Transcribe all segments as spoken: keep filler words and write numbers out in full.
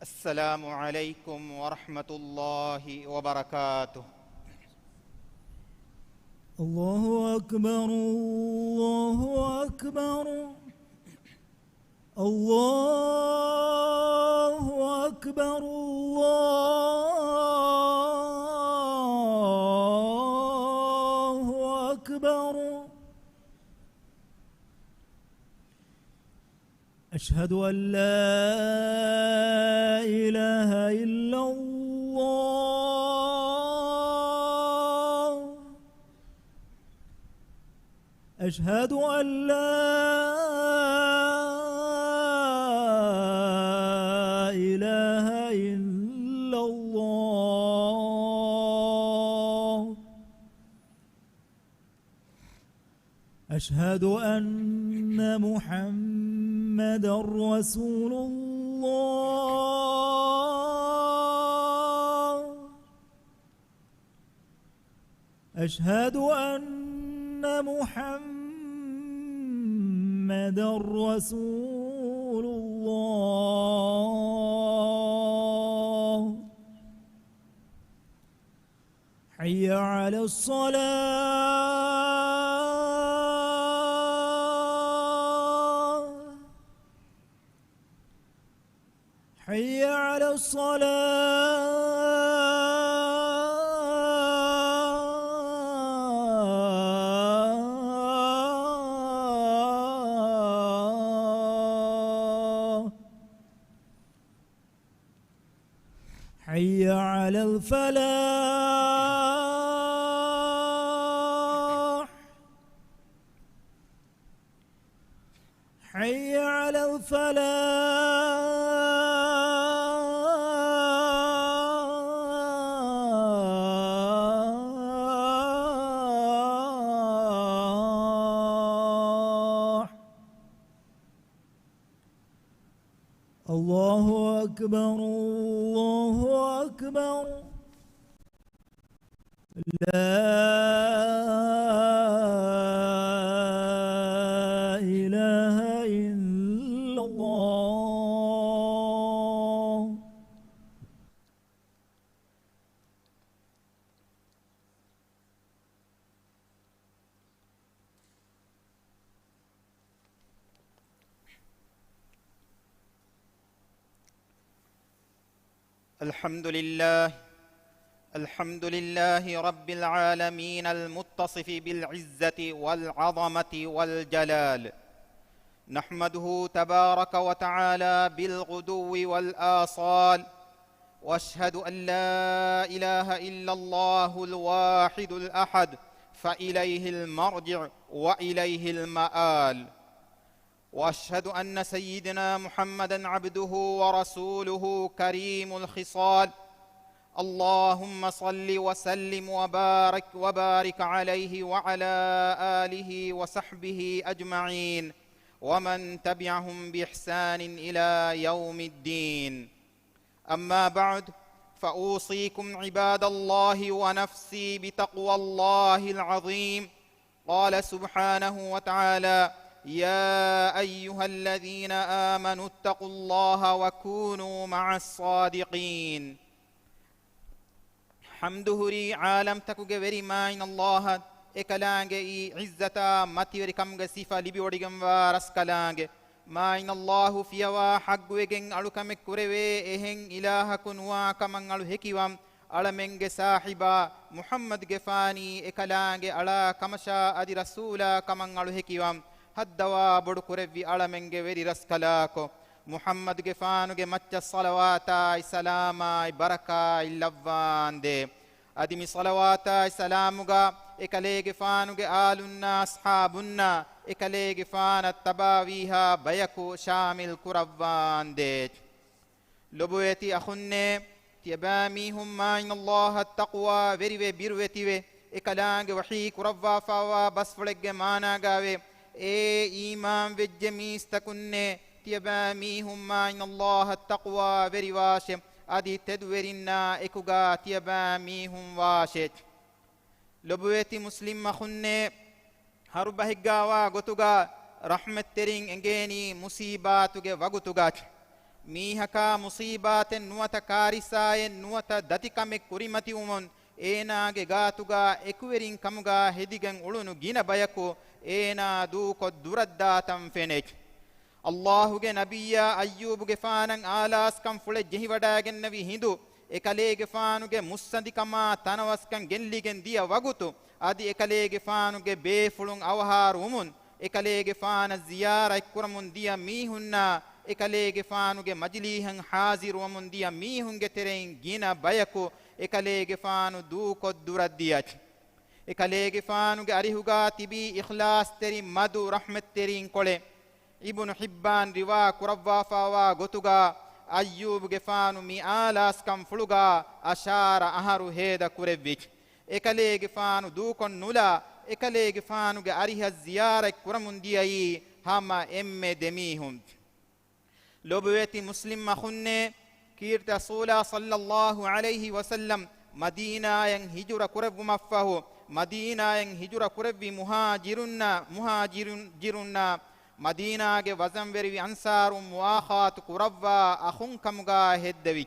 السلام عليكم ورحمة الله وبركاته. الله أكبر، الله أكبر، الله أكبر، الله أكبر. أشهد أن لا إله إلا الله. أشهد أن لا إله إلا الله. أشهد أن محمدا رسول الله. أشهد أن محمدا رسول الله. حي على الصلاة. حي على الصلاة. حي على الفلاح. حي على الفلاح. الله أكبر، الله أكبر. لا إله إلا الله. الحمد لله. الحمد لله رب العالمين المتصف بالعزة والعظمة والجلال. نحمده تبارك وتعالى بالغدو والآصال، وأشهد أن لا إله إلا الله الواحد الأحد، فإليه المرجع وإليه المآل. وأشهد أن سيدنا محمدا عبده ورسوله كريم الخصال. اللهم صل وسلم وبارك، وبارك عليه وعلى آله وصحبه أجمعين، ومن تبعهم بإحسان إلى يوم الدين. أما بعد، فأوصيكم عباد الله ونفسي بتقوى الله العظيم. قال سبحانه وتعالى: يا أيها الذين آمنوا اتقوا الله وكونوا مع الصادقين. ޙަމްދު ހުރީ ޢާލަމްތަކުގެ ވެރި މާތް ﷲ އަށް، އެކަލާނގެއީ ޢިއްޒަތާ މަތިވެރިކަމުގެ ސިފަ ލިބިވޮޑިގެންވާ ރަސްކަލާނގެ. މާތް ﷲ ފިޔަވާ ޙައްޤުވެގެން އަޅުކަމެއް ކުރެވޭ، އެހެން އިލާހަކު ނުވާ ކަމަށް އަޅު ހެކިވަން. އަޅަމެންގެ ސާހިބާ މުޙައްމަދުގެފާނީ އެކަލާނގެ އަޅާ ކަމަށާ އަދި ރަސޫލާ ކަމަށް އަޅު ހެކިވަން. ހައްދަވާ ބޮޑު ކުރެއްވި އަޅަމެންގެ ވެރި ރަސްކަލާކޮ، މުޙައްމަދުގެފާނުގެ މައްޗަށް ޞަލަވާތާއި ސަލާމާއި ބަރަކާތް ލައްވާނދޭ. އަދި މި ޞަލަވާތާއި ސަލާމުގަ އެކަލޭގެފާނުގެ އާލުންނާ އަޞްޙާބުންނާ އެކަލޭގެފާނަށް ތަބާވީހާ ބަޔަކު ޝާމިލް ކުރައްވާނދޭ. ލޮބުވެތި އަޚުންނޭ، ތިޔަބައިމީހުން މާތް ﷲ އަށް ތަޤްވާވެރިވެ ބިރުވެތިވެ، އެކަލާނގެ ވަޙީ ކުރައްވާފައިވާ ބަސްފުޅެއްގެ މާނާގައިވޭ، އޭ އީމާންވެއްޖެ މީސްތަކުންނޭ، ތިޔަބައިމީހުން މާތް ﷲ އަށް ތަޤްވާވެރިވާށެ، އަދި ތެދުވެރިންނާ އެކުގަ ތިޔަބައިމީހުން ވާށެ. ލޮބުވެތި މުސްލިމް އަޚުންނޭ، ހަރުބަހެއްގައިވާ ގޮތުގަ ރަޙްމަތްތެރިން އެނގޭނީ މުޞީބާތުގެ ވަގުތުގަ. މީހަކާ މުޞީބާތެއް ނުވަތަ ކާރިސާއެއް ނުވަތަ ދަތިކަމެއް ކުރިމަތިވުމުން އޭނާގެ ގާތުގާ އެކުވެރިން ކަމުގާ ހެދިގެން އުޅުނު ގިނަ ބަޔަކު އޭނާ ދޫކޮށް ދުރަށްދާތަން ފެނޭ. ﷲ ގެ ނަބިއްޔާ އައްޔޫބުގެފާނަށް އާލާސްކަން ފުޅެއް ޖެހިވަޑައިގެންނެވި ހިނދު، އެކަލޭގެފާނުގެ މުއްސަނދިކަމާ ތަނަވަސްކަން ގެއްލިގެން ދިޔަ ވަގުތު، އަދި އެކަލޭގެފާނުގެ ބޭފުޅުން އަވަހާރު ވުމުން، އެކަލޭގެފާނަށް ޒިޔާރަތް ކުރަމުން ދިޔަ މީހުންނާ، އެކަލޭގެފާނުގެ މަޖިލީހަށް ހާޒިރުވަމުން ދިޔަ މީހުންގެ ތެރެއިން ގިނަ ބަޔަކު އެކަލޭގެފާނު ދޫކޮށް ދުރަށްދިޔަ. އެކަލޭގެފާނުގެ އަރިހުގާ ތިބީ އިޚްލާޞްތެރި މަދު ރަޙްމަތްތެރިން ކޮޅެއް. އިބުނު ޙިއްބާން ރިވާ ކުރައްވާފާވާ ގޮތުގާ، އައްޔޫބުގެފާނު މި އާލާސްކަން ފުޅުގާ އަށާރަ އަހަރު ހޭދަ ކުރެއްވި. އެކަލޭގެފާނު ދޫކޮށް ނުލާ، އެކަލޭގެފާނުގެ އަރިހަށް ޒިޔާރަތް ކުރަމުން ދިޔައީ ހަމަ އެންމެ ދެމީހުން. ލޮބުވެތި މުސްލިމް އަޚުންނޭ، ކީރިތި ރަސޫލާ ޞައްލައްލާހު ޢަލައިހި ވަސައްލަމް މަދީނާއަށް ހިޖުރަ ކުރެއްވުމަށްފަހު، މަދީނާއަށް ހިޖުރަ ކުރެއްވި މުހާޖިރުންނާ، މުހާޖިރުން، ޖިރުންނާ، މަދީނާގެ ވަޒަންވެރިވި އަންޞާރުން މުއާޚާތު ކުރައްވާ އަޚުން ކަމުގާ ހެއްދެވި.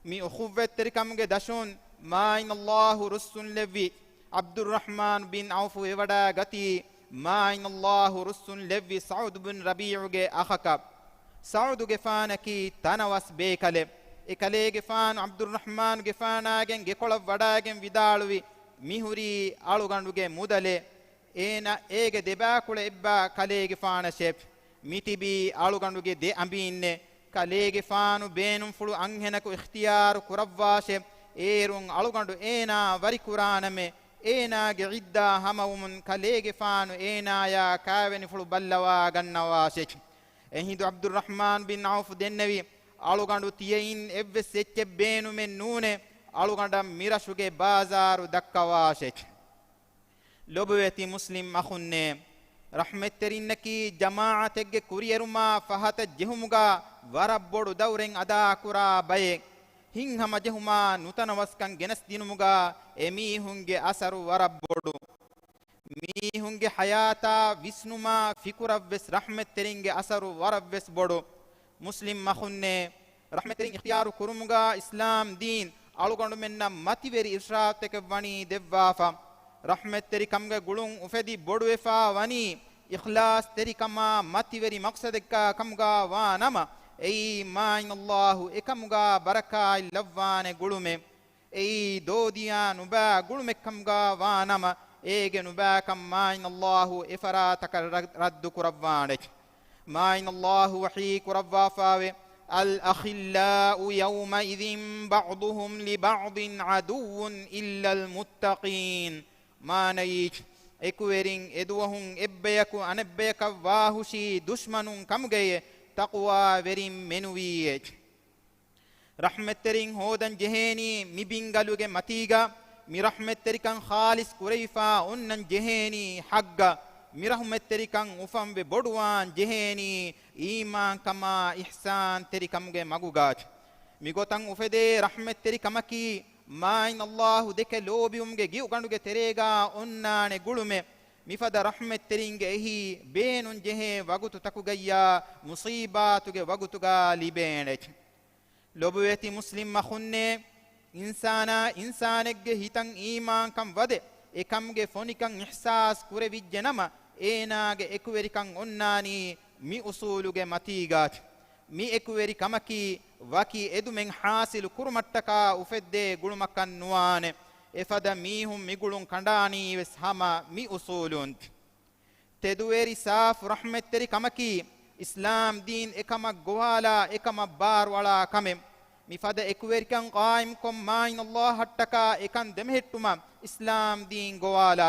މި އުޚުއްވަތްތެރިކަމުގެ ދަށުން މާތް ﷲ ރުއްސުންލެއްވި ޢަބްދުއްރަޙްމާން ބިން ޢައުފު ވެވަޑައިގަތީ، މާތް ﷲ ރުއްސުން ލެއްވި ސަޢުދު ބިން ރަބީޢުގެ އަޚަކަށް. ސަޢުދުގެފާނަކީ ތަނަވަސް ބޭކަލެއް. އެކަލޭގެފާނު ޢަބްދުއްރަޙްމާނުގެފާނާގެން ގެކޮޅަށް ވަޑައިގެން ވިދާޅުވި، މިހުރީ އަޅުގަނޑުގެ މުދަލެއް. އޭނަ އޭގެ ދެބާކުޅަ އެއްބާ ކަލޭގެފާނަށެވެ. މިތިބީ އަޅުގަނޑުގެ ދެ އަނބީންނެއް. ކަލޭގެފާނު ބޭނުންފުޅު އަންހެނަކު އިޚްތިޔާރު ކުރައްވާށެ، އޭރުން އަޅުގަނޑު އޭނާ ވަރިކުރާނަމޭ، އޭނާގެ ޢިއްދާ ހަމަވުމުން ކަލޭގެފާނު އޭނާޔާ ކާވެނިފުޅު ބައްލަވާގަންނަވާށެ. އެހިނދު ޢަބްދުއްރަޙްމާން ބިން ޢައުފު ދެންނެވި، އަޅުގަނޑު ތިޔައިން އެއްވެސް އެއްޗެއް ބޭނުމެއް ނޫނޭ، އަޅުގަނޑަށް މިރަށުގެ ބާޒާރު ދައްކަވާށެ. ލޮބުވެތި މުސްލިމް އަޚުންނޭ، ރަޙްމަތްތެރިންނަކީ ޖަމާޢަތެއްގެ ކުރިއެރުމާ ފަހަތަށް ޖެހުމުގާ ވަރަށް ބޮޑު ދައުރެއް އަދާކުރާ ބައެއް. ހިތްހަމަޖެހުމާ ނުތަނަވަސްކަން ގެނެސްދިނުމުގާ އެމީހުންގެ އަސަރު ވަރަށް ބޮޑު. މީހުންގެ ޙަޔާތާ ވިސްނުމާ ފިކުރަށްވެސް ރަޙްމަތްތެރިންގެ އަސަރު ވަރަށްވެސް ބޮޑު. މުސްލިމް އަޚުންނޭ، ރަޙްމަތްތެރިން އިޚްތިޔާރު ކުރުމުގާ އިސްލާމް ދީން އަޅުގަނޑުމެންނަށް މަތިވެރި އިރުޝާދުތަކެއް ވަނީ ދެއްވާފަ. ރަޙްމަތްތެރިކަމުގެ ގުޅުން އުފެދި ބޮޑުވެފާ ވަނީ، އިޚްލާޞްތެރިކަމާ މަތިވެރި މަޤްޞަދެއްގާ ކަމުގާ ވާ ނަމަ، އެއީ މާތް ﷲ އެކަމުގާ ބަރަކާތް ލައްވާނެ ގުޅުމެއް. އެއީ ދޯދިޔާ ނުބާ ގުޅުމެއްކަމުގާ ވާ ނަމަ، އޭގެ ނުބާކަން މާތް ﷲ އެފަރާތަކަށް ރަ-، ރައްދު ކުރައްވާނެ. މާތް ﷲ ވަޙީ ކުރައްވާފާވެ، الأخلاء يومئذ بعضهم لبعض عدو إلا المتقين. މާނައީ، އެކުވެރިން އެދުވަހުން އެއްބަޔަކު އަނެއްބަޔަކަށް ވާހުށީ ދުޝްމަނުން ކަމުގައޭ، ތަޤްވާވެރިން މެނުވީއޭ. ރަޙްމަތްތެރިން ހޯދަން ޖެހޭނީ މި ބިންގަލުގެ މަތީގަ، މި ރަޙްމަތްތެރިކަން ޚާލިޞް ކުރެވިފާ އޮންނަން ޖެހޭނީ ޙައްޤަށް، މި ރަޙްމަތްތެރިކަން އުފަންވެ ބޮޑުވާން ޖެހޭނީ އީމާންކަމާ އިޙްސާންތެރިކަމުގެ މަގުގާ. މިގޮތަށް އުފެދޭ ރަޙްމަތްތެރިކަމަކީ، މާތް ﷲ ދެކެ ލޯބިވުމުގެ ގިއުގަނޑުގެ ތެރޭގާ އޮންނާނެ ގުޅުމެއް. މިފަދަ ރަޙްމަތްތެރިންގެ އެހީ ބޭނުން ޖެހޭ ވަގުތުތަކުގައްޔާ މުޞީބާތުގެ ވަގުތުގާ ލިބޭނެ. ލޮބުވެތި މުސްލިމް އަޚުންނޭ، އިންސާނާ އިންސާނެއްގެ ހިތަށް އީމާންކަން ވަދެ، އެކަމުގެ ފޮނިކަން އިޙްސާސް ކުރެވިއްޖެ ނަމަ، އޭނާގެ އެކުވެރިކަން އޮންނާނީ މި އުޞޫލުގެ މަތީގާ. މި އެކުވެރި ކަމަކީ، ވަކި އެދުމެއް ޙާޞިލު ކުރުމަށްޓަކާ އުފެއްދޭ ގުޅުމަކަށް ނުވާނެ. އެފަދަ މީހުން މިގުޅުން ކަނޑާނީ ވެސް ހަމަ މި އުޞޫލުން. ތެދުވެރި ސާފު ރަޙްމަތްތެރި ކަމަކީ، އިސްލާމް ދީން އެކަމަށް ގޮވާލާ އެކަމަށް ބާރުއަޅާ ކަމެއް. މިފަދަ އެކުވެރިކަން ޤާއިމްކޮށް މާތް ﷲ އަށްޓަކާ އެކަން ދެމެހެއްޓުމަށް އިސްލާމް ދީން ގޮވާލާ.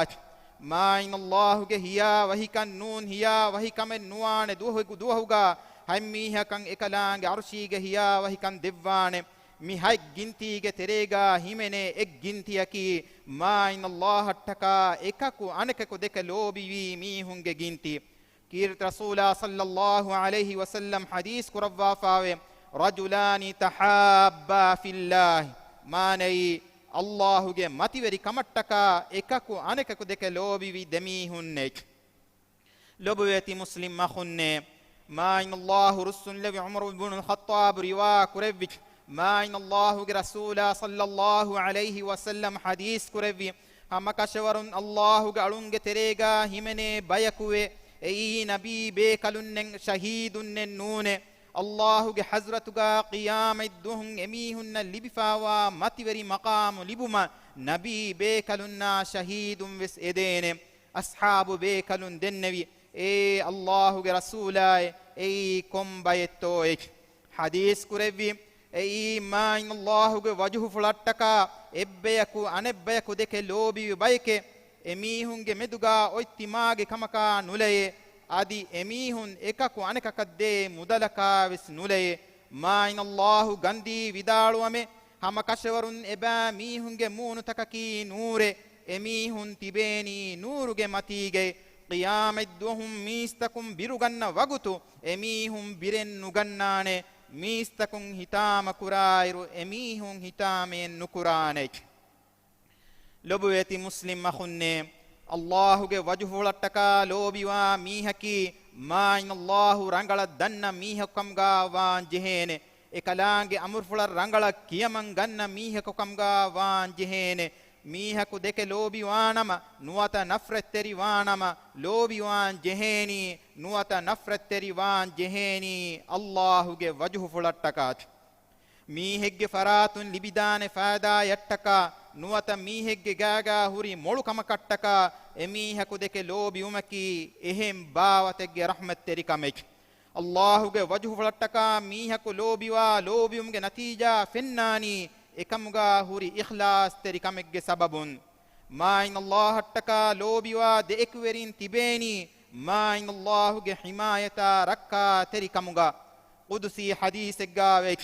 މާތް ﷲ ގެ ހިޔާވަހިކަން ނޫން، ހިޔާވަހިކަމެއް ނުވާނެ ދުވަހު، ދުވަހުގާ ހަތް މީހަކަށް އެކަލާނގެ ޢަރުޝީގެ ހިޔާވަހިކަން ދެއްވާނެ. މި ހަތް ގިންތީގެ ތެރޭގާ ހިމެނޭ އެއް ގިންތިއަކީ، މާތް ﷲ އަށްޓަކާ އެކަކު އަނެކަކު ދެކެ ލޯބިވީ މީހުންގެ ގިންތި. ކީރިތި ރަސޫލާ ޞައްލައްލާހު ޢަލައިހި ވަސައްލަމް ޙަދީޘް ކުރައްވާފާވޭ، رجلان تحابا في الله، މާނައީ، ﷲ ގެ މަތިވެރި ކަމަށްޓަކާ އެކަކު އަނެކަކު ދެކެ ލޯބިވި ދެމީހުންނެއް. ލޮބުވެތި މުސްލިމް އަޚުންނޭ، މާތް ﷲ ރުއްސުންލެވި ޢުމަރު ބުނުލް ޚައްޠާބު ރިވާ ކުރެއްވި، މާތް ﷲގެ ރަސޫލާ ޞައްލަﷲ ޢަލައިހި ވަސައްލަމް ޙަދީޘް ކުރެއްވި، ހަމަ ކަށަވަރުން ﷲގެ އަޅުންގެ ތެރޭގާ ހިމެނޭ ބަޔަކުވެ، އެއީ ނަބީ ބޭކަލުންނެއް ޝަހީދުންނެއް ނޫނޭ. ﷲގެ ޙަޟްރަތުގާ ޤިޔާމަތްދުވަހުން އެމީހުންނަށް ލިބިފާވާ މަތިވެރި މަޤާމު ލިބުމަށް ނަބީ ބޭކަލުންނާ ޝަހީދުން ވެސް އެދޭނެ. އަޞްޙާބު ބޭކަލުން ދެންނެވި، އޭ ﷲގެ ރަސޫލާއޭ، އެއީ ކޮން ބައެއްތޯއޭ؟ ޙަދީޘް ކުރެއްވި، އެއީ މާތް ﷲގެ ވަޖުހުފުޅަށްޓަކާ އެއްބަޔަކު އަނެއްބަޔަކު ދެކެ ލޯބިވި ބަޔެކޭ. އެމީހުންގެ މެދުގާ އޮތް ތިމާގެ ކަމަކާ ނުލައޭ، އަދި އެމީހުން އެކަކު އަނެކަކަށް ދޭ މުދަލަކާ ވެސް ނުލައޭ. މާތް ﷲ ގަންދީ ވިދާޅުވަމޭ، ހަމަ ކަށަވަރުން އެބައިމީހުންގެ މޫނުތަކަކީ ނޫރޭ، އެމީހުން ތިބޭނީ ނޫރުގެ މަތީގައި. ޤިޔާމަތްދުވަހުން މީސްތަކުން ބިރުގަންނަ ވަގުތު އެމީހުން ބިރެއް ނުގަންނާނެ، މީސްތަކުން ހިތާމަ ކުރާއިރު އެމީހުން ހިތާމައެއް ނުކުރާނެ. ލޮބުވެތި މުސްލިމް އަޚުންނޭ! ﷲގެ ވަޖުހުފުޅަށްޓަކާ ލޯބިވާ މީހަކީ މާތް ﷲ ރަނގަޅަށް ދަންނަ މީހަކު ކަމުގާ ވާން ޖެހޭނެ. އެކަލާނގެ އަމުރުފުޅަށް ރަނގަޅަށް ކިޔަމަން ގަންނަ މީހަކު ކަމުގާ ވާން ޖެހޭނެ. މީހަކު ދެކެ ލޯބިވާނަމަ، ނުވަތަ ނަފްރަތްތެރިވާނަމަ، ލޯބިވާން ޖެހޭނީ، ނުވަތަ ނަފްރަތްތެރިވާން ޖެހޭނީ ﷲގެ ވަޖުހުފުޅަށްޓަކާ. މީހެއްގެ ފަރާތުން ލިބިދާނެ ފައިދާޔަށްޓަކާ، ނުވަތަ މީހެއްގެ ގާގާ ހުރި މޮޅު ކަމަކަށްޓަކާ، އެމީހަކު ދެކެ ލޯބިވުމަކީ އެހެން ބާވަތެއްގެ ރަޙްމަތްތެރިކަމެއް. ﷲގެ ވަޖުހުފުޅަށްޓަކާ މީހަކު ލޯބިވާ ލޯބިވުމުގެ ނަތީޖާ ފެންނާނީ އެކަމުގާ ހުރި އިޚްލާޞްތެރިކަމެއްގެ ސަބަބުން. މާތް ﷲއަށްޓަކާ ލޯބިވާ ދެ އެކުވެރިން ތިބޭނީ މާތް ﷲގެ ޙިމާޔަތާ ރައްކާތެރިކަމުގަ. ޤުދުސީ ޙަދީޘެއްގާ ވޭ،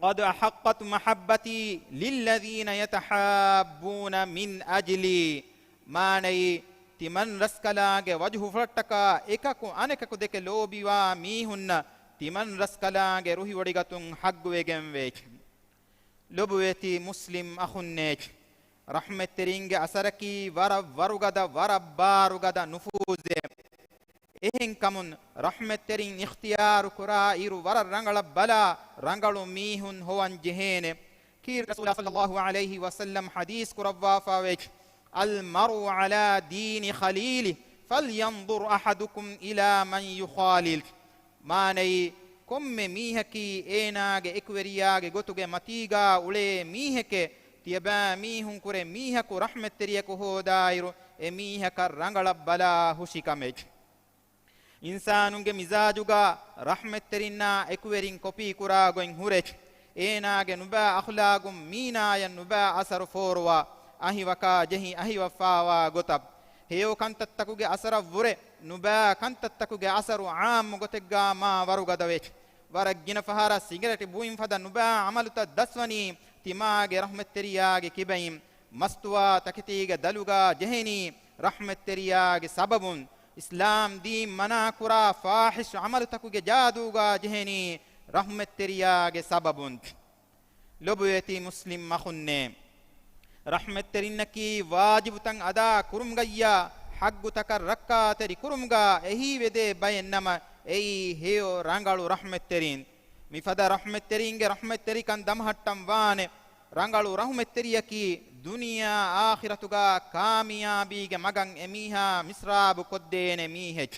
قد أحقت محبتي للذين يتحابون من أجلي. މާނައީ، ތިމަން ރަސްކަލާނގެ ވަޖުހުފުޅަށްޓަކާ އެކަކު އަނެކަކު ދެކެ ލޯބިވާ މީހުންނަށް ތިމަން ރަސްކަލާނގެ ރުހިވޮޑިގަތުން ޙައްގުވެގެންވޭ. ލޮބުވެތި މުސްލިމް އަޚުންނޭ! ރަޙްމަތްތެރިންގެ އަސަރަކީ ވަރަށް ވަރުގަދަ، ވަރަށް ބާރުގަދަ ނުފޫޒެއް. އެހެންކަމުން، ރަޙްމަތްތެރިން އިޚްތިޔާރު ކުރާ އިރު ވަރަށް ރަނގަޅަށް ބަލާ، ރަނގަޅު މީހުން ހޮވަން ޖެހޭނެ. ކީރިތި ރަސޫލާ ޞައްލަﷲ ޢަލައިހި ވަސައްލަމް ޙަދީޘް ކުރައްވާފައިވޭ، المرء على دين خليله فلينظر أحدكم إلى من يخالل. މާނައީ، ކޮންމެ މީހަކީ އޭނާގެ އެކުވެރިޔާގެ ގޮތުގެ މަތީގާ އުޅޭ މީހެކޭ. ތިޔަބައިމީހުންކުރެ މީހަކު ރަޙްމަތްތެރިޔަކު ހޯދާއިރު، އެމީހަކަށް ރަނގަޅަށް ބަލާ ހުށިކަމެއް. އިންސާނުންގެ މިޒާޖުގާ ރަޙްމަތްތެރިންނާ އެކުވެރިން ކޮޕީ ކުރާ ގޮތް ހުރެ، އޭނާގެ ނުބައި އަޚްލާގުން މީނާޔަށް ނުބައި އަސަރު ފޯރުވާ، އަހިވަކާ ޖެހި އަހިވައްފާވާ ގޮތަށް. ހެޔޮ ކަންތައްތަކުގެ އަސަރަށްވުރެ، ނުބައި ކަންތައްތަކުގެ އަސަރު ޢާއްމު ގޮތެއްގާ މާ ވަރުގަދަވޭ. ވަރަށް ގިނަ ފަހަރަށް ސިގަރެޓް ބުއިން ފަދަ ނުބައި ޢަމަލުތައް ދަސްވަނީ ތިމާގެ ރަޙްމަތްތެރިޔާގެ ކިބައިން. މަސްތުވާ ތަކެތީގެ ދަލުގާ ޖެހެނީ ރަޙްމަތްތެރިޔާގެ ސަބަބުން. އިސްލާމް ދީން މަނާ ކުރާ ފާޙިޝް ޢަމަލުތަކުގެ ޖާދޫގާ ޖެހެނީ ރަޙްމަތްތެރިޔާގެ ސަބަބުން. ލޮބުވެތި މުސްލިމް އަޚުންނޭ! ރަޙްމަތްތެރިންނަކީ ވާޖިބުތައް އަދާ ކުރުމުގައްޔާ، ޙައްގުތަކަށް ރައްކާތެރި ކުރުމުގާ އެހީވެދޭ ބައެއް ނަމަ، އެއީ ހެޔޮ ރަނގަޅު ރަޙްމަތްތެރިން. މިފަދަ ރަޙްމަތްތެރިންގެ ރަޙްމަތްތެރިކަން ދަމަހައްޓަން ވާނެ. ރަނގަޅު ރަޙްމަތްތެރިޔަކީ ދުނިޔެއާ އާޚިރަތުގާ ކާމިޔާބީގެ މަގަށް އެމީހާ މިސްރާބު ކޮށްދޭނެ މީހެއް.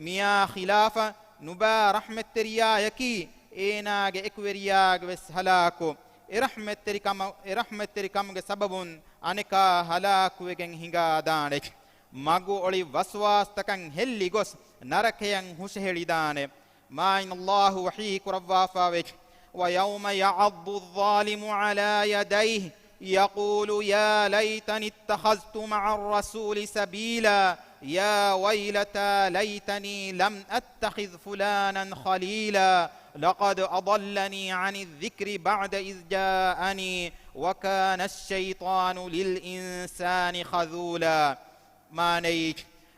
މިއާ ޚިލާފަށް ނުބައި ރަޙްމަތްތެރިޔާޔަކީ އޭނާގެ އެކުވެރިޔާގެ ވެސް ހަލާކު. އެ ރަޙްމަތްތެރިކަމަ-، އެ ރަޙްމަތްތެރިކަމުގެ ސަބަބުން އަނެކާ ހަލާކުވެގެން ހިނގާދާނެ. މަގު އޮޅި ވަސްވާސްތަކަށް ހެއްލި ގޮސް ނަރަކަޔަށް ހުށަހެޅިދާނެ. މާތް ﷲ ވަޙީ ކުރައްވާފައިވެއްޖެ، ويوم يعض الظالم على يديه يقول يا ليتني اتخذت مع الرسول سبيلا يا ويلتى ليتني لم أتخذ فلانا خليلا لقد أضلني عن الذكر بعد إذ جاءني وكان الشيطان للإنسان خذولا. މާނައީ،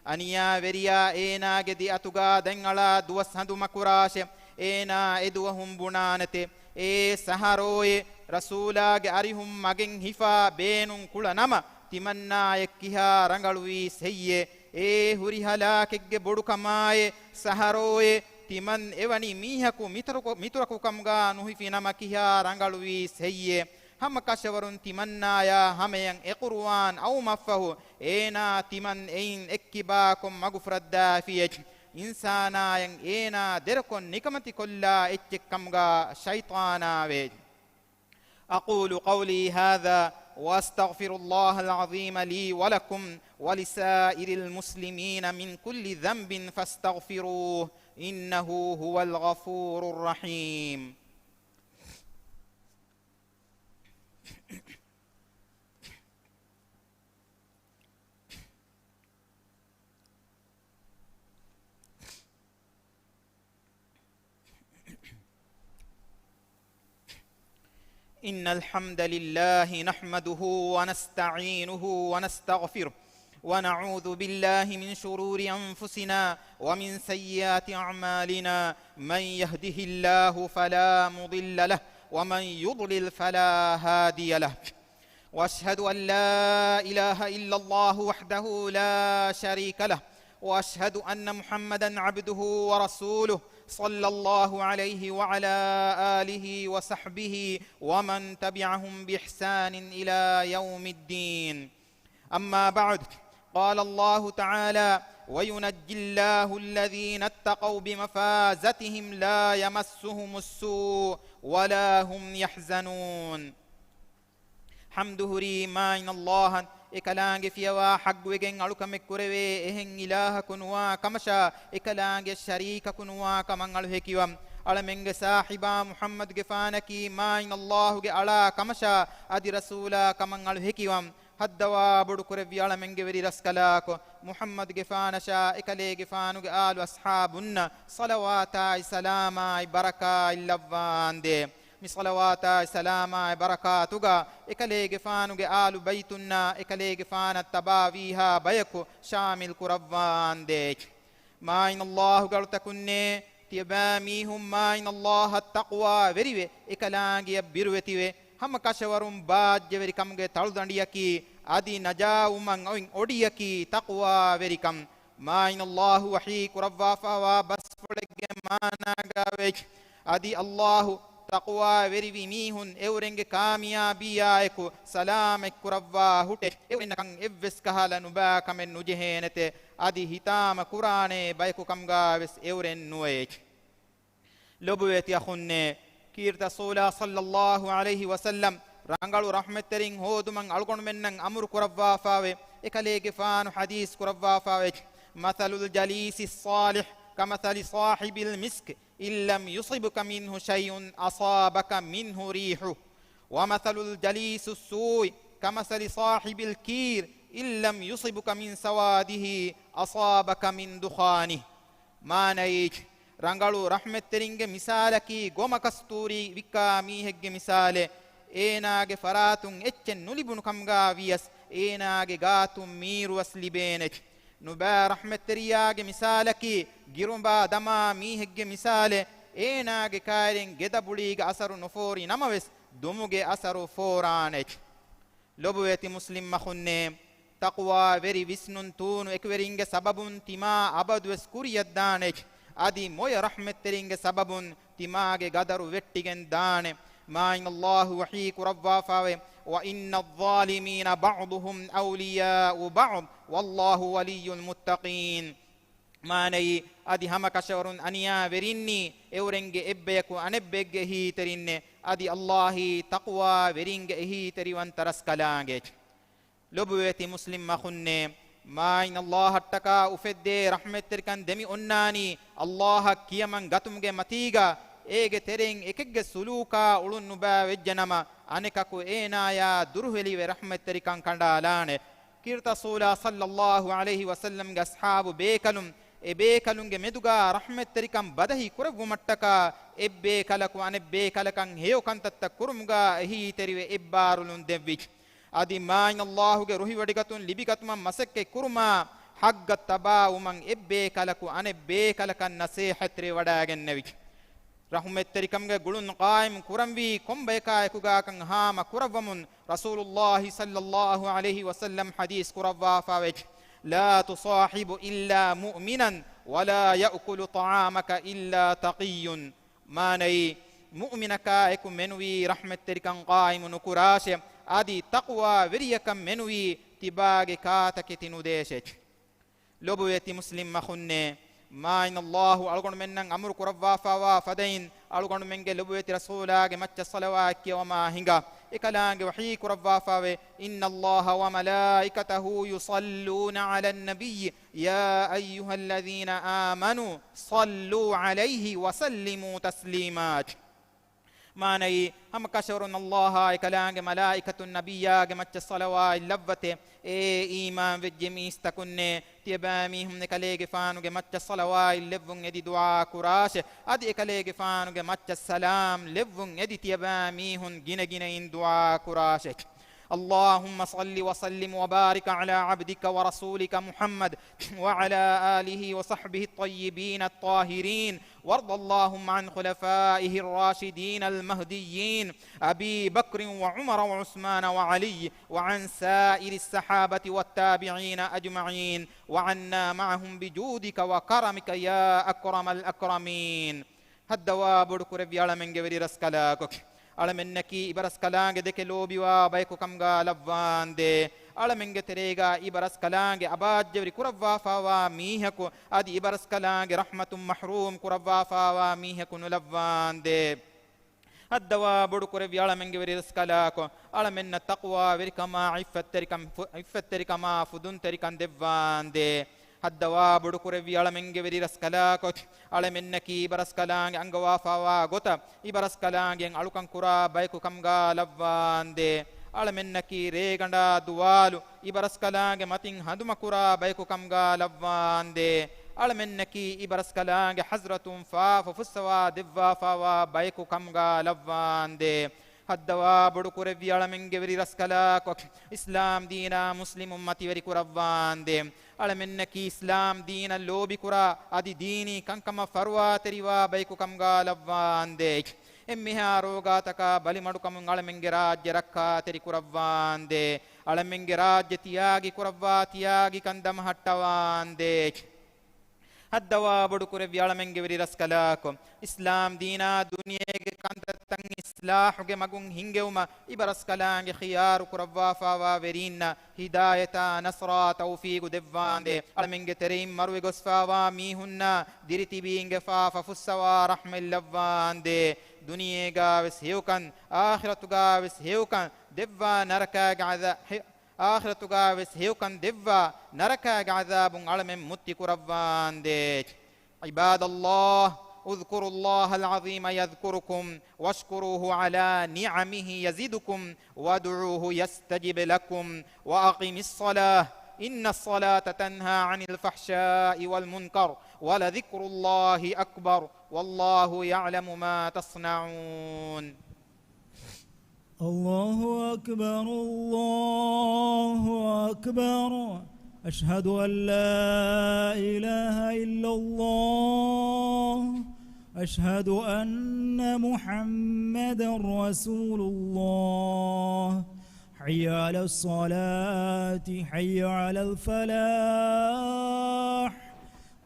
އަނިޔާވެރިޔާ އޭނާގެ ދެ އަތުގާ ދަތްއަޅާ ދުވަސް ހަނދުމަކުރާށޭ، އޭނާ އެދުވަހުން ބުނާނެތޭ، އޭ ސަހަރޯއޭ، ރަސޫލާގެ އަރިހުން މަގެއް ހިފާ ބޭނުން ކުޅަ ނަމަ، ތިމަންނާޔަށް ކިހާ ރަނގަޅުވީސް ހެއްޔޭ؟ އޭ ހުރި ހަލާކެއްގެ ބޮޑުކަމާއޭ، ސަހަރޯއޭ، ތިމަން އެވަނި މީހަކު މިތަރަކު-، މިތުރަކުކަމުގާ ނުހިފި ނަމަ ކިހާ ރަނގަޅުވީސް ހެއްޔޭ؟ ހަމަ ކަށަވަރުން ތިމަންނާޔާ ހަމަޔަށް އެ ޤުރުއާން އައުމަށްފަހު، އޭނާ ތިމަން އެއިން އެއްކިބާކޮށް މަގުފުރައްދާފިއޭ. އިންސާނާޔަށް އޭނާ ދެރަކޮށް ނިކަމެތިކޮށްލާ އެއްޗެއްކަމުގާ ޝައިޠާނާވޭ. أقول قولي هذا وأستغفر الله العظيم لي ولكم ولسائر المسلمين من كل ذنب فاستغفروه إنه هو الغفور الرحيم. إن الحمد لله نحمده ونستعينه ونستغفره، ونعوذ بالله من شرور أنفسنا ومن سيئات أعمالنا، من يهده الله فلا مضل له، ومن يضلل فلا هادي له. وأشهد أن لا إله إلا الله وحده لا شريك له، وأشهد أن محمدا عبده ورسوله، صلى الله عليه وعلى آله وصحبه ومن تبعهم بإحسان إلى يوم الدين. أما بعد، قال الله تعالى: وينجي الله الذين اتقوا بمفازتهم لا يمسهم السوء ولا هم يحزنون. ޙަމްދު ހުރީ މާތް ﷲ އަށް، އެކަލާނގެ ފިޔަވާ ޙައްޤުވެގެން އަޅުކަމެއް ކުރެވޭ އެހެން އިލާހަކު ނުވާ ކަމަށާ، އެކަލާނގެ ޝަރީކަކު ނުވާ ކަމަށް އަޅު ހެކިވަން. އަޅަމެންގެ ސާހިބާ މުޙައްމަދުގެފާނަކީ މާތް ﷲ ގެ އަޅާ ކަމަށާ، އަދި ރަސޫލާ ކަމަށް އަޅު ހެކިވަން. ހައްދަވާ ބޮޑު ކުރެއްވި އަޅަމެންގެ ވެރި ރަސްކަލާކޮ، މުޙައްމަދުގެފާނަށާ، އެކަލޭގެފާނުގެ އާލު އަޞްޙާބުންނަށް ޞަލަވާތާއި ސަލާމާއި ބަރަކާތް ލައްވާނދޭ. މި ޞަލަވާތާއި ސަލާމާއި ބަރަކާތުގަ އެކަލޭގެފާނުގެ އާލު ބައިތުންނާ އެކަލޭގެފާނަށް ތަބާވީހާ ބަޔަކު ޝާމިލް ކުރައްވާނދޭ. މާތް ﷲ ގެ އަޅުތަކުންނޭ، ތިޔަބައި މީހުން މާތް ﷲ އަށް ތަޤްވާވެރިވެ، އެކަލާނގެއަށް ބިރުވެތިވެ، ހަމަ ކަށަވަރުން ބާއްޖަވެރިކަމުގެ ތަޅުދަނޑިއަކީ، އަދި ނަޖާވުމަށް އޮތް އޮޑިއަކީ ތަޤްވާވެރިކަން. މާތް ﷲ ވަޙީ ކުރައްވާފައިވާ ބަސްފުޅެއްގެ މާނާގައި ވޭ، އަދި ﷲ ތަޤްވާވެރިވި މީހުން އެއުރެންގެ ކާމިޔާބީއާއެކު ސަލާމަތް ކުރައްވާ ހުއްޓޭ. އެއުރެންނަކަށް އެއްވެސް ކަހަލަ ނުބައި ކަމެއް ނުޖެހޭނެތޭ. އަދި ހިތާމަ ކުރާނޭ ބަޔަކު ކަމުގައިވެސް އެއުރެން ނުވޭ. ލޮބުވެތި އަޚުންނޭ، ކީރިތި ރަސޫލާ ޞައްލައްލާހު ޢަލައިހި ވަސައްލަމް ރަނގަޅު ރަޙްމަތްތެރިން ހޯދުމަށް އަޅުގަނޑުމެންނަށް އަމުރު ކުރައްވާފައިވޭ. އެކަލޭގެފާނު ޙަދީޘް ކުރައްވާފައިވޭ: مثل الجليس الصالح كمثل صاحب المسك إن لم يصبك منه شيء أصابك منه ريحه، ومثل الجليس السوء كمثل صاحب الكير إن لم يصبك من سواده أصابك من دخانه. މާނައީ، ރަނގަޅު ރަޙްމަތްތެރިންގެ މިސާލަކީ ގޮމަ ކަސްތޫރީ ވިއްކާ މީހެއްގެ މިސާލެއް. އޭނާގެ ފަރާތުން އެއްޗެއް ނުލިބުނު ކަމުގައި ވިޔަސް، އޭނާގެ ގާތުން މީރުވަސް ލިބޭނެ. ނުބައި ރަޙްމަތްތެރިޔާގެ މިސާލަކީ، ގިރުބާ ދަމާ މީހެއްގެ މިސާލެއް. އޭނާގެ ކައިރިން ގެދަ ބުޅީގެ އަސަރު ނުފޯރި ނަމަވެސް، ދުމުގެ އަސަރު ފޯރާނެ. ލޮބުވެތި މުސްލިމް އަޚުންނޭ، ތަޤްވާވެރި ވިސްނުން ތޫނު އެކުވެރިންގެ ސަބަބުން ތިމާ އަބަދުވެސް ކުރިޔަށްދާނެ. އަދި މޮޔަ ރަޙްމަތްތެރިންގެ ސަބަބުން ތިމާގެ ގަދަރު ވެއްޓިގެން ދާނެ. މާތް ﷲ ވަޙީ ކުރައްވާފައިވޭ: وإن الظالمين بعضهم أولياء بعض والله ولي المتقين. މާނައީ، އަދި ހަމަ ކަށަވަރުން އަނިޔާވެރިންނީ އެއުރެންގެ އެއްބަޔަކު އަނެއްބައެއްގެ އެހީތެރިންނޭ. އަދި ﷲ އީ ތަޤްވާވެރިންގެ އެހީތެރިވަންތަ ރަސްކަލާނގެ. ލޮބުވެތި މުސްލިމް އަޚުންނޭ، މާތް ﷲ އަށްޓަކާ އުފެއްދޭ ރަޙްމަތްތެރިކަން ދެމި އޮންނާނީ ﷲ އަށް ކިޔަމަން ގަތުމުގެ މަތީގަ. އޭގެ ތެރެއިން އެކެއްގެ ސުލޫކާ އުޅުން ނުބައި ވެއްޖެނަމަ، އަނެކަކު އޭނާޔާ ދުރުހެލިވެ ރަޙްމަތްތެރިކަން ކަނޑާލާނެ. ކީރިތި ރަސޫލާ ޞައްލައްލާހު ޢަލައިހި ވަސައްލަމްގެ އަޞްޙާބު ބޭކަލުން، އެ ބޭކަލުންގެ މެދުގާ ރަޙްމަތްތެރިކަން ބަދަހި ކުރެއްވުމަށްޓަކާ، އެއްބޭކަލަކު އަނެއްބޭކަލަކަށް ހެޔޮ ކަންތައްތައް ކުރުމުގާ އެހީތެރިވެ އެއްބާރުލުން ދެއްވި. އަދި މާތް ﷲ ގެ ރުހިވޮޑިގަތުން ލިބިގަތުމަށް މަސައްކަތް ކުރުމާ، ޙައްޤަށް ތަބާވުމަށް އެއްބޭކަލަކު އަނެއްބޭކަލަކަށް ނަސޭޙަތްތެރިވެވަޑައިގެންނެވި. ރަޙުމަތްތެރިކަމުގެ ގުޅުން ޤާއިމް ކުރަންވީ ކޮންބަޔަކާއެކުގާކަން ހާމަ ކުރައްވަމުން ރަސޫލުﷲ ޞައްލައްލާހު ޢަލައިހި ވަސައްލަމް ޙަދީޘް ކުރައްވާފައިވެއްޖެ. لا تصاحب إلا مؤمنا ولا يأكل طعامك إلا تقي. މާނައީ، މުއުމިނަކާ އެކު މެނުވީ ރަޙްމަތްތެރިކަން ޤާއިމު ނުކުރާށޭ، އަދި ތަޤްވާވެރިޔަކަށް މެނުވީ ތިބާގެ ކާތަކެތި ނުދޭށޭ. ލޮބުވެތި މުސްލިމް އަޚުންނޭ، މާތް ﷲ އަޅުގަނޑުމެންނަށް އަމުރު ކުރައްވާފާވާ ފަދައިން، އަޅުގަނޑުމެންގެ ލޮބުވެތި ރަސޫލާގެ މައްޗަށް ޞަލަވާތް ކިޔަވަމާ ހިނގާ. އެކަލާނގެ ވަޙީ ކުރައްވާފާވޭ، إن الله وملائكته يصلون على النبي يا أيها الذين آمنوا صلوا عليه وسلموا تسليما. މާނައީ، ހަމަކަށަވަރުން ﷲ އާ އެކަލާނގެ މަލާއިކަތުން ނަބިއްޔާގެ މައްޗަށް ޞަލަވާތް ލައްވަތޭ. އޭ އީމާން ވެއްޖެ މީސްތަކުންނޭ، ތިޔަބައިމީހުން އެކަލޭގެފާނުގެ މައްޗަށް ޞަލަވާތް ލެއްވުން އެދި ދުޢާ ކުރާށޭ. އަދި އެކަލޭގެފާނުގެ މައްޗަށް ސަލާމް ލެއްވުން އެދި ތިޔަބައިމީހުން ގިނަގިނައިން ދުޢާ ކުރާށޭ. اللهم صل وسلم وبارك على عبدك ورسولك محمد وعلى آله وصحبه الطيبين الطاهرين، وارض اللهم عن خلفائه الراشدين المهديين أبي بكر وعمر وعثمان وعلي، وعن سائر الصحابة والتابعين أجمعين، وعنا معهم بجودك وكرمك يا أكرم الأكرمين. ހައްދަވާ ބޮޑުކުރެއްވި އަޅަމެންގެ ވެރިރަސްކަލާކޮ، އަޅަމެންނަކީ އިބަރަސްކަލާނގެ ދެކެ ލޯބިވާ ބަޔަކު ކަމުގާ ލައްވާނދޭ. އަޅަމެންގެ ތެރޭގާ އިބަރަސްކަލާނގެ އަބާއްޖަވެރި ކުރައްވާފާވާ މީހަކު، އަދި އިބަރަސްކަލާނގެ ރަޙްމަތުން މަޙްރޫމް ކުރައްވާފާވާ މީހަކު ނުލައްވާނދޭ. ހައްދަވާ ބޮޑުކުރެއްވި އަޅަމެންގެ ވެރިރަސްކަލާކޮ، އަޅަމެންނަށް ތަޤްވާވެރިކަމާ ޢިއްފަތްތެރިކަން ފު-، ޢިއްފަތްތެރިކަމާ ފުދުންތެރިކަން ދެއްވާނދޭ. ހައްދަވާ ބޮޑުކުރެއްވި އަޅަމެންގެ ވެރިރަސްކަލާކޮ، އަޅަމެންނަކީ އިބަރަސްކަލާނގެ އަންގަވާފާވާ ގޮތަށް، އިބަރަސްކަލާނގެ އަޅުކަން ކުރާ ބަޔަކު ކަމުގާ ލައްވާނދޭ. އަޅަމެންނަކީ ރޭގަނޑާ ދުވާލު، އިބަރަސްކަލާނގެ މަތިން ހަނދުމަކުރާ ބަޔަކު ކަމުގާ ލައްވާނދޭ. އަޅަމެންނަކީ އިބަރަސްކަލާނގެ ޙަޟްރަތުން ފާފަ ފުއްސަވާ ދެއްވާފާވާ ބަޔަކު ކަމުގާ ލައްވާނދޭ. ހައްދަވާ ބޮޑުކުރެއްވި އަޅަމެންގެ ވެރި ރަސްކަލާކޮ، އިސްލާމް ދީނާ މުސްލިމުން މަތިވެރި ކުރައްވާނދޭ. އަޅަމެންނަކީ އިސްލާމް ދީނަށް ލޯބިކުރާ، އަދި ދީނީ ކަންކަމަށް ފަރުވާތެރިވާ ބަޔަކު ކަމުގާ ލައްވާނދޭ. އެންމެހާ ރޯގާތަކާ ބަލިމަޑުކަމުން އަޅަމެންގެ ރާއްޖެ ރައްކާތެރި ކުރައްވާނދޭ. އަޅަމެންގެ ރާއްޖެ ތިޔާގި ކުރައްވާ ތިޔާގި ކަން ދަމަހައްޓަވާނދޭ. ހައްދަވާ ބޮޑުކުރެއްވި އަޅަމެންގެ ވެރި ރަސްކަލާކޮ، އިސްލާމް ދީނާ ދުނިޔޭގެ ކަންތައްތައް އިސްލާހުގެ މަގުން ހިންގެވުމަށް އިބަރަސްކަލާނގެ ޚިޔާރު ކުރައްވާފާވާ ވެރީންނަށް ހިދާޔަތާ ނަޞްރާ ތައުފީގު ދެއްވާނދޭ. އަޅަމެންގެ ތެރެއިން މަރުވެ ގޮސްފާވާ މީހުންނާ ދިރިތިބީންގެ ފާފަ ފުއްސަވާ ރަޙްމަތް ލައްވާނދޭ. ދުނިޔޭގާވެސް ހެޔޮކަން، އާޚިރަތުގާވެސް ހެޔޮކަން ދެއްވާ ނަރަކާގެ ޢަޛާ-، ހެ-، އާޚިރަތުގާވެސް ހެޔޮކަން ދެއްވާ ނަރަކާގެ ޢަޛާބުން އަޅަމެން މުއްތި ކުރައްވާނދޭ. عباد الله، اذكروا الله العظيم يذكركم، واشكروه على نعمه يزدكم، وادعوه يستجب لكم، وأقم الصلاة، إن الصلاة تنهى عن الفحشاء والمنكر، ولذكر الله أكبر، والله يعلم ما تصنعون. الله أكبر، الله أكبر. أشهد أن لا إله إلا الله. أشهد أن محمدا رسول الله. حي على الصلاة، حي على الفلاح.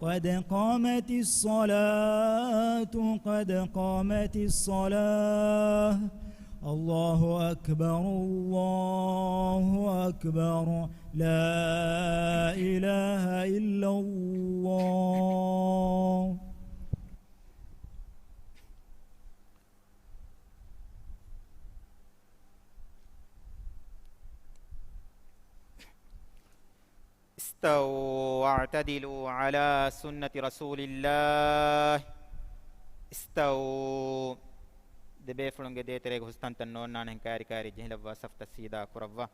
قد قامت الصلاة، قد قامت الصلاة. الله أكبر، الله أكبر. لا إله إلا الله. استووا واعتدلوا على سنة رسول الله. استووا. ދެބޭފުޅުންގެ ދޭތެރޭގެ ހުސްތަންތައް ނޯންނާނެހެން ކައިރި ކައިރި ޖެހިލައްވާ ސަފްތައް ސީދާ ކުރައްވާ.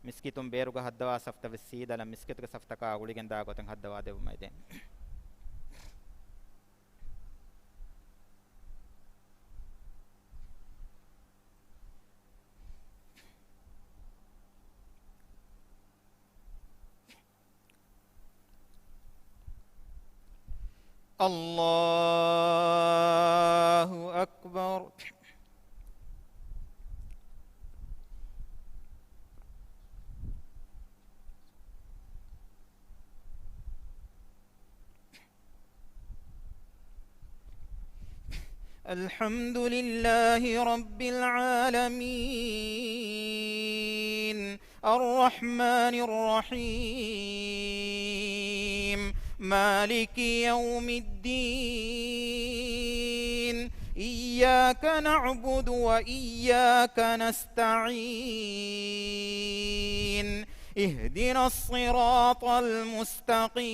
މިސްކިތުން ބޭރުގަ ހައްދަވާ ސަފްތައް ވެސް ސީދާލަން، މިސްކިތުގެ ސަފްތަކާ ގުޅިގެން ދާ ގޮތެއް ހައްދަވާ ދެއްވުމަށް އެދެން. الله أكبر. الحمد لله رب العالمين. الرحمن الرحيم. مالك يوم الدين. إياك نعبد وإياك نستعين. اهدنا الصراط المستقيم.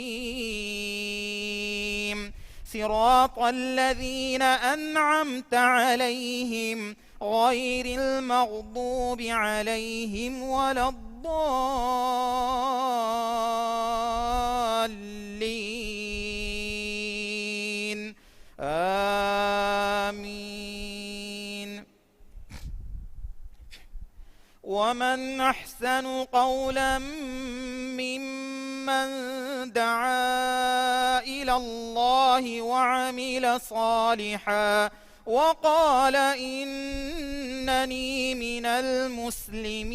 صراط الذين أنعمت عليهم غير المغضوب عليهم ولا الضالين. آمين. ومن أحسن قولا ممن دعا إلى الله وعمل صالحا وقال إنني من المسلمين.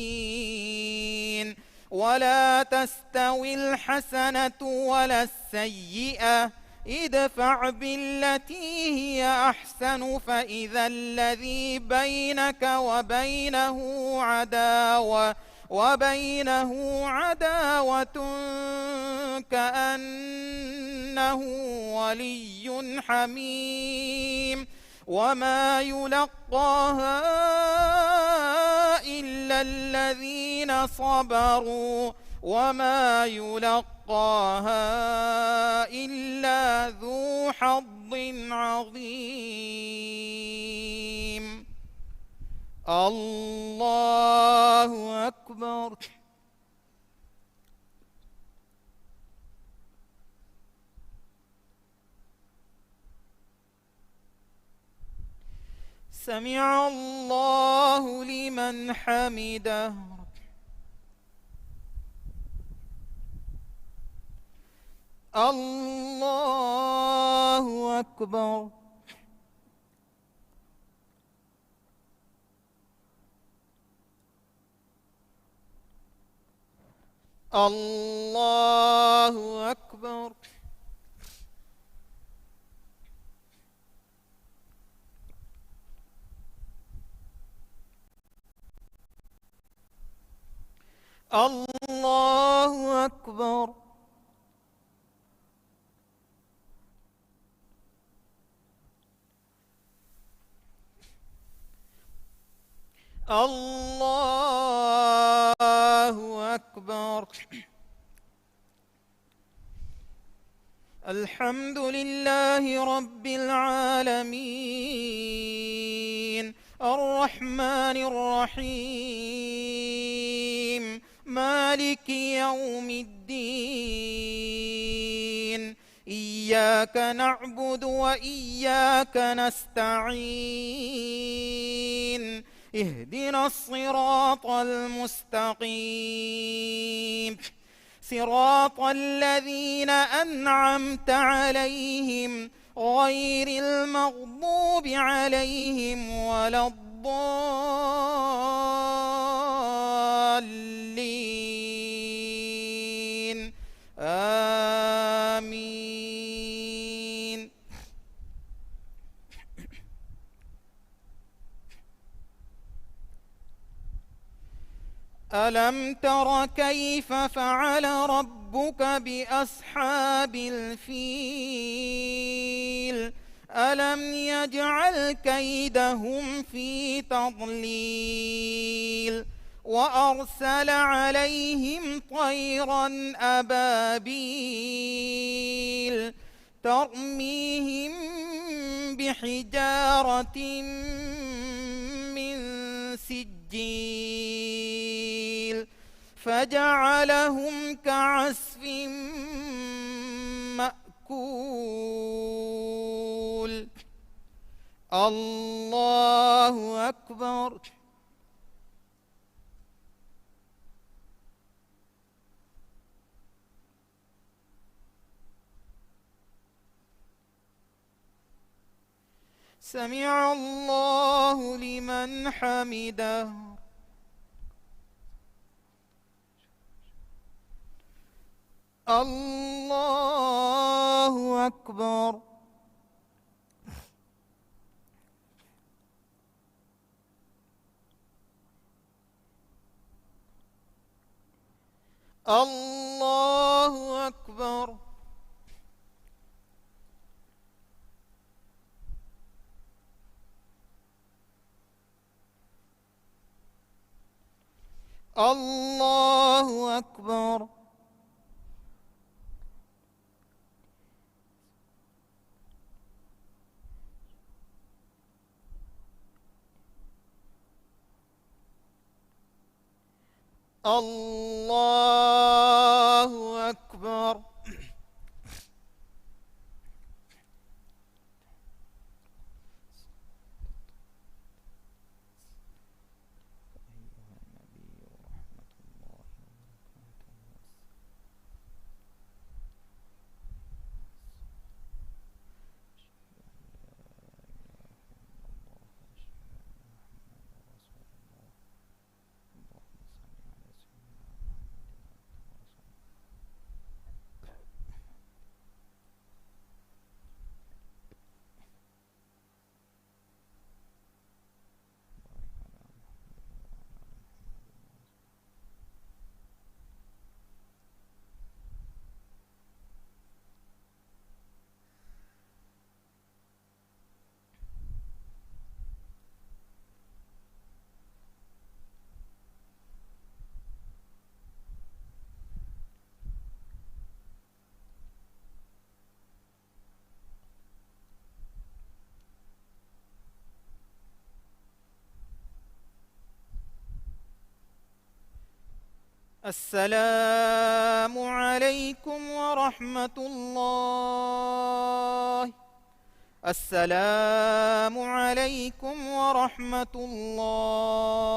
ولا تستوي الحسنة ولا السيئة، ادفع بالتي هي أحسن فإذا الذي بينك وبينه عداوة، وبينه عداوة كأنه ولي حميم. وما يلقاها إلا الذين صبروا وما يلقاها إلا ذو حظ عظيم. الله أكبر. سمع الله لمن حمده. الله أكبر. الله أكبر. الله أكبر. الله أكبر. الحمد لله رب العالمين. الرحمن الرحيم. مالك يوم الدين. إياك نعبد وإياك نستعين. اهدنا الصراط المستقيم. صراط الذين أنعمت عليهم غير المغضوب عليهم ولا الضالين. آمين. ألم تر كيف فعل ربك بأصحاب الفيل؟ ألم يجعل كيدهم في تضليل وأرسل عليهم طيرا أبابيل ترميهم بحجارة من سجيل فجعلهم كعصف مأكول. الله أكبر. سمع الله لمن حمده. الله أكبر. الله أكبر. الله أكبر. الله أكبر. السلام عليكم ورحمة الله. السلام عليكم ورحمة الله.